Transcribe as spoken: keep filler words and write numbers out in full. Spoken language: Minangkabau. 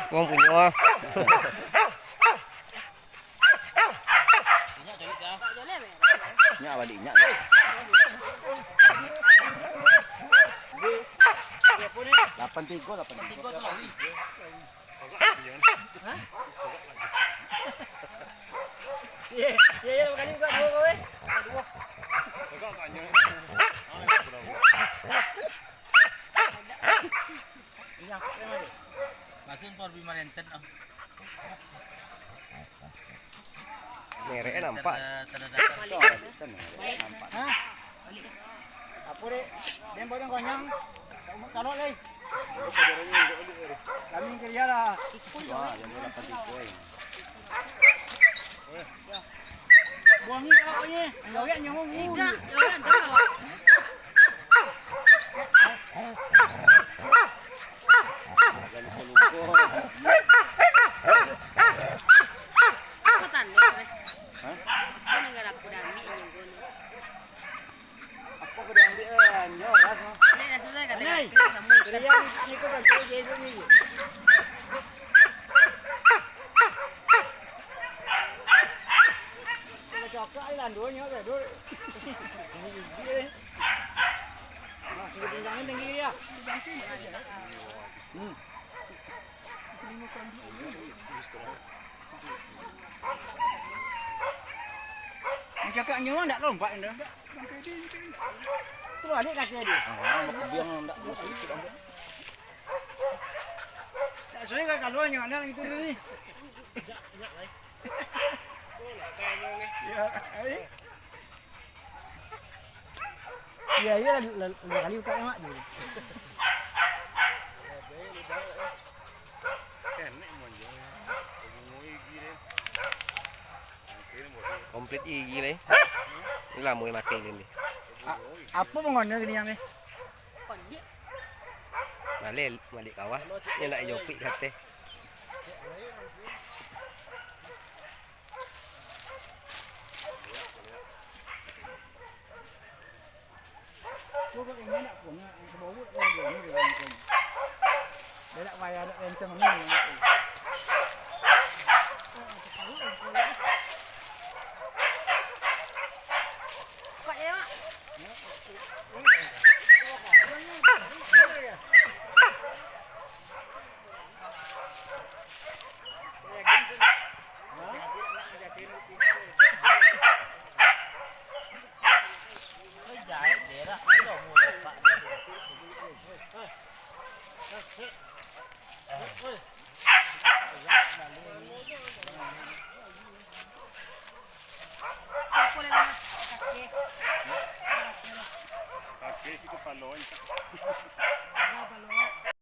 Wong punyo ah. Nyak balik, nyak. Lapan tigo, lapan tigo. Iya, iya, iya, bakali buka dua kau, eh. Maksud Porbi Marenten, ah. Merek nampak. Ter-, ter-, ter-, Hah? Apo, Dek? Den badan konyang. Kalok lai. Kami kerja lah. Wah, yang bola tadi, boy. Buangi kalok ni. Enggak, enggak, enggak. Apa tanda, Bre? Hah? Apa negara aku dah ambil yang gua ni? Apa kau dah ambil, eh, nyo, ras, no? Lihat dah selesai kata Anai! Kata sama ikan. Kalian ni kau bantu je dulu ni. Kalau cakap, eh, landonyo dah, Dul. Ini gigi, eh. Nah, sudah pinggangnya tinggi dia. Hmm. Cakaknyo ndak lompat dah. Terbalik kaki dia. Ah, biang ndak masuk. Tak sesuai kan kalau nyo ndak gitu ni. Ya, ai. Iya, iya, lalu, lalu, lalu kali buka mak dia. Komplit gigi leh. Ini lamo yang makai gini. A-, apo bangunyo gini yang ni? Balik, balik kawah. Ini nak jopik kate. Kaki si kepala.